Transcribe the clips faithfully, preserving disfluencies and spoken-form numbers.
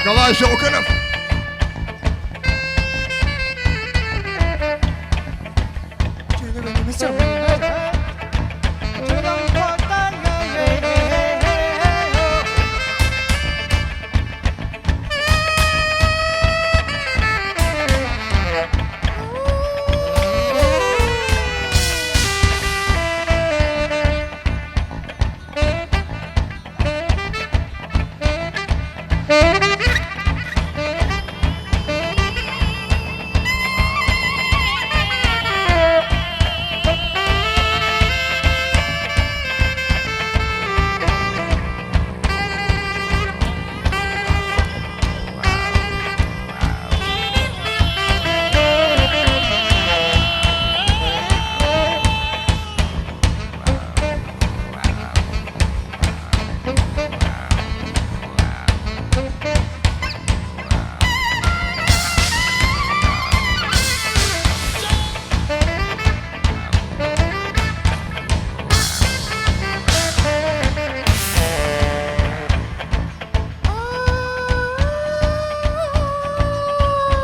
Николай Щелкунов.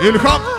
Илхам.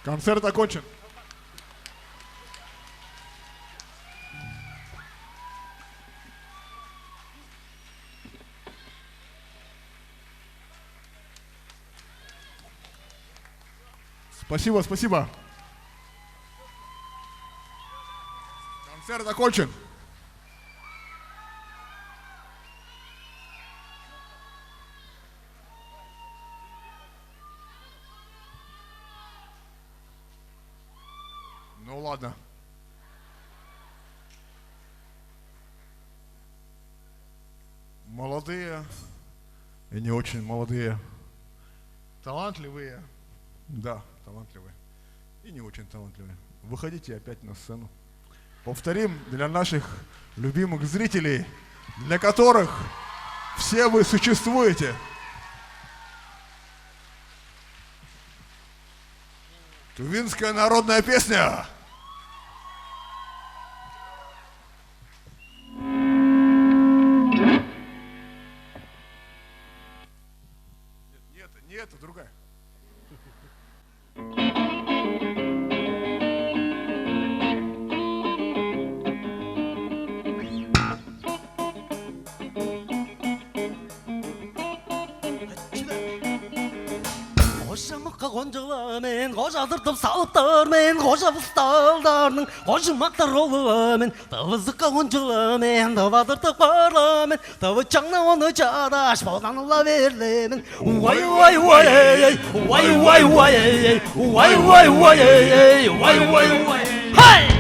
Концерт окончен. Спасибо, спасибо. Концерт окончен. Ну ладно. Молодые и не очень молодые. Талантливые. Да, талантливые. И не очень талантливые. Выходите опять на сцену. Повторим для наших любимых зрителей, для которых все вы существуете. Тувинская народная песня. Нет, нет, нет, другая. Кожамыкка кончула мен, кожа тыртып салыптар мен, кожа высталдарның кожумактар олула мен, тывызыкка кончула мен, тывадыртып барла мен, тывычаңна ону чадаш, боданыла берле мен. Уай, уай, уай, эй, эй, уай, уай, уай, эй, эй, уай, уай, уай, эй, эй, уай, уай, уай. Хай!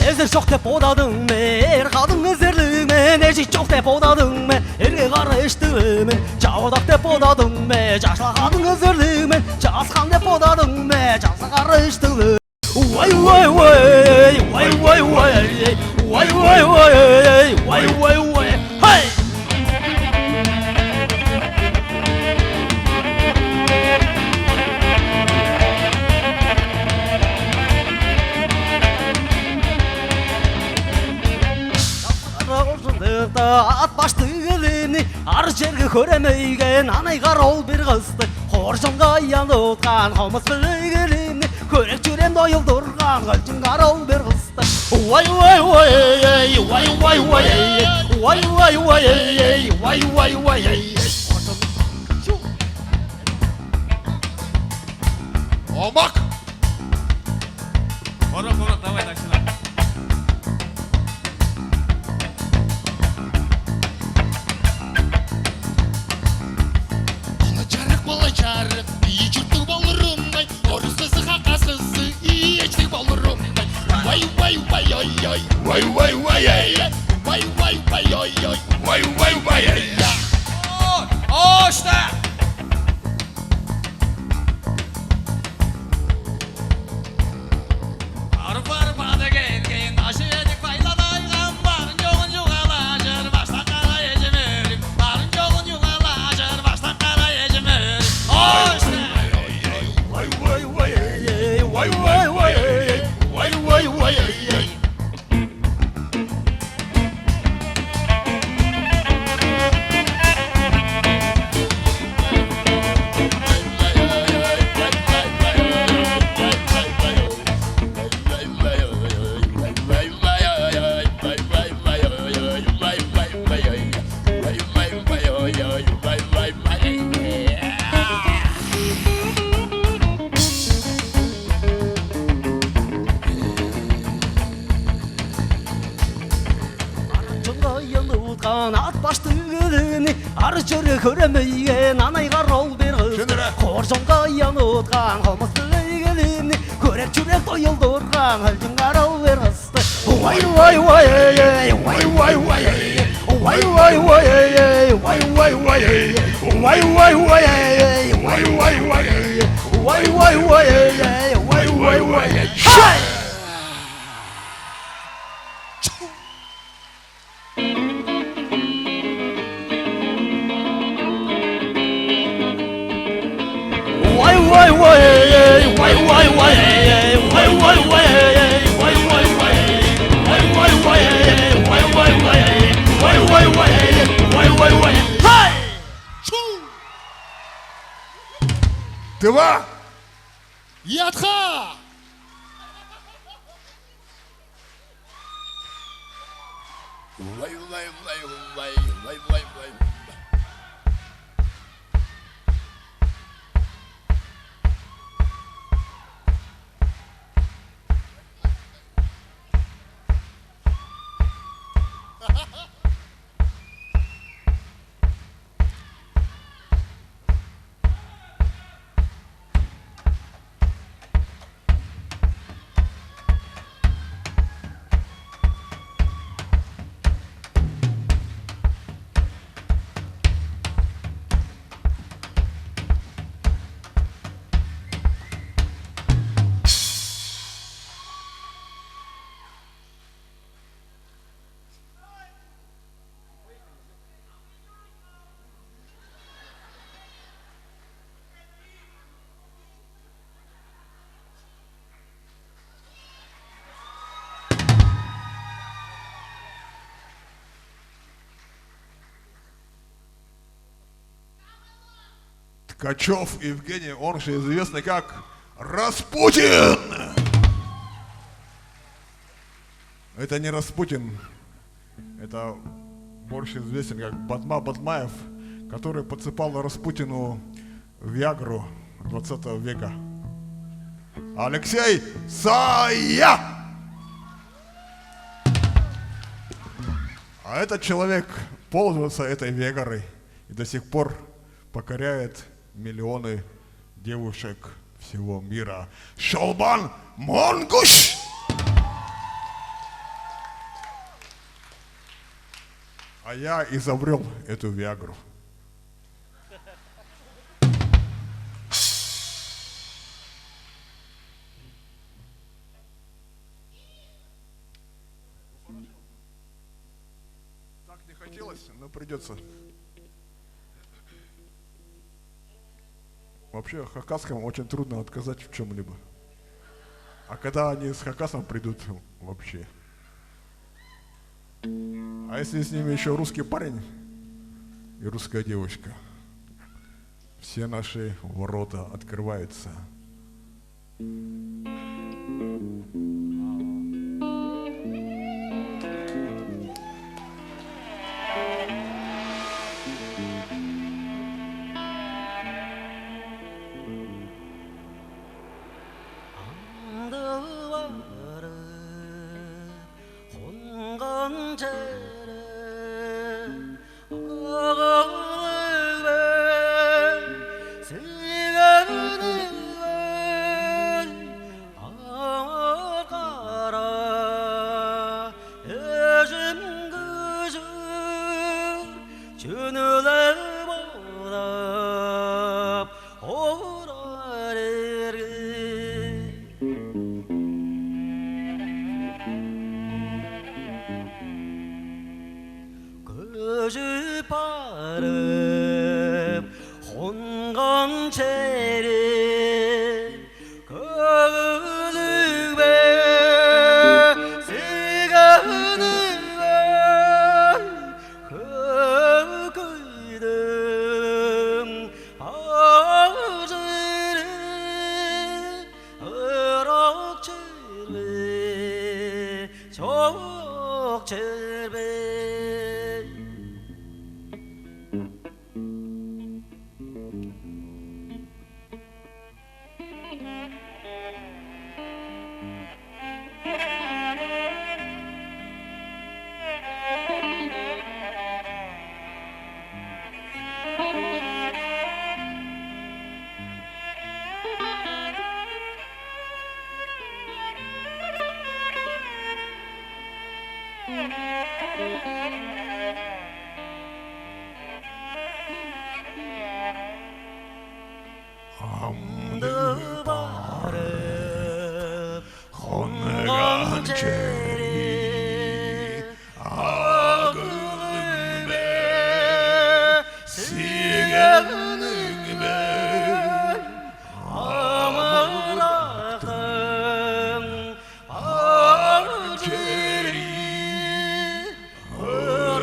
Эзер чок деп бодадың бе, эр кадың эзерлиг мен, эжик чок деп бодадың бе, эрге кара эштиг мен, чавыдак деп бодадың бе, чашла кадың эзерлиг мен, чааскан деп бодадың бе, чавса кара эштиг мен. Уай, уай, уай, уай, уай, уай, уай, уай, уай, уай, уай, уай, хай! Ат баштыг элини ар черге хөремейген анайгар ол бир кысты. Хоржонга аян уткан хомус билигилимни хөрек чүрем доюлдурган кылчыңгар ол бир кысты. Уай, уай, уай, эй, уай, уай, уай, эй, уай, уай, уай, эй, эй, уай, уай, уай, эй, эй. Омак! Хорок, хорок, давай, таксилар. Бала чарык, бала чарык, ийи чурттуг болурумай, орус кызы, хакас кызы, ийи эчтиг болурумай. Вай, вай, вай, ой, ой, вай, вай, вай, ай, ай, вай, вай, вай, ой, ой, вай, вай, вай, ай, ай. О, ошта! Барып-барып ады келген, ашы эдик байладайган, барын чогун чугаалажыр, баштан кара эжим өрүм, барын чогун чугаалажыр, баштан кара эжим өрүм. Ой, ой, ой, ой, ой, ой, ой, ой, ой, ой, ой, ой, ой, ой, ой. Арынчын кайын уткан ат баштыг элини, ары чөре хөремейген анайгар ол бир кыс. Шыныры. Хоржон кайын уткан хомус билейгелини, хөрек чүрек тоюлдурган өлчүңгар ол бир кысты. Уай, уай, уай, эй, эй, уай, уай, уай, эй, эй, уай, уай, уай, эй, эй, уай, уай, уай, эй, эй, уай, уай, уай, эй, эй, уай, уай, уай, эй, эй, уай, уай, уай, эй. Хай! Уай, уай, уай, эй, эй, уай, уай, уай, эй, эй, уай, уай, уай, эй, эй, уай, уай, уай, Тыва! Ткачев Евгений, он же известный как Распутин. Это не Распутин, это больше известен как Бадма Бадмаев, который подсыпал Распутину Виагру двадцатого века. Алексей Сая! А этот человек пользовался этой Виагрой и до сих пор покоряет миллионы девушек всего мира. Шолбан Монгуш! А я изобрел эту Виагру. Так не хотелось, но придется. Вообще, хакасским очень трудно отказать в чем-либо. А когда они с хакасом придут, вообще. А если с ними еще русский парень и русская девушка, все наши ворота открываются. Көжүп барып, хонган чери көглүг бе, сыгыныг бе, хөй күйдүң ажыры ырак чер бе, чок чер бе? Хамды барып, хонган чери, агылыг бе, сиңгенниг бе, амырактың ар чери, ыр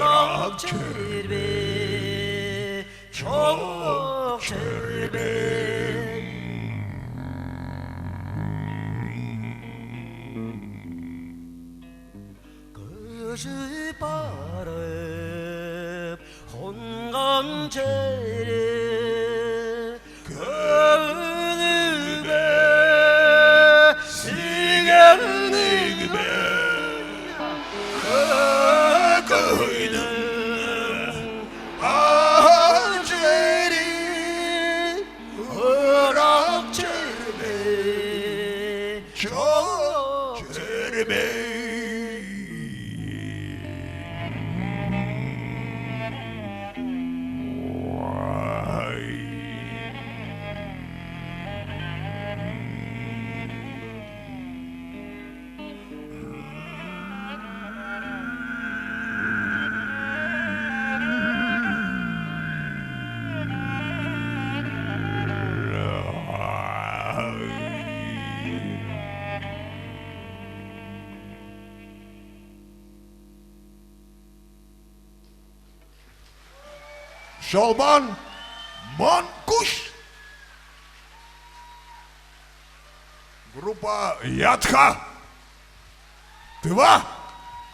Ыжып барып, хонган чери көңнүме, сиңемниң бе, көк өйнүң ар чери, ырак черде чок черме. Шолбан Монкуш. Группа Ятха. Тыва.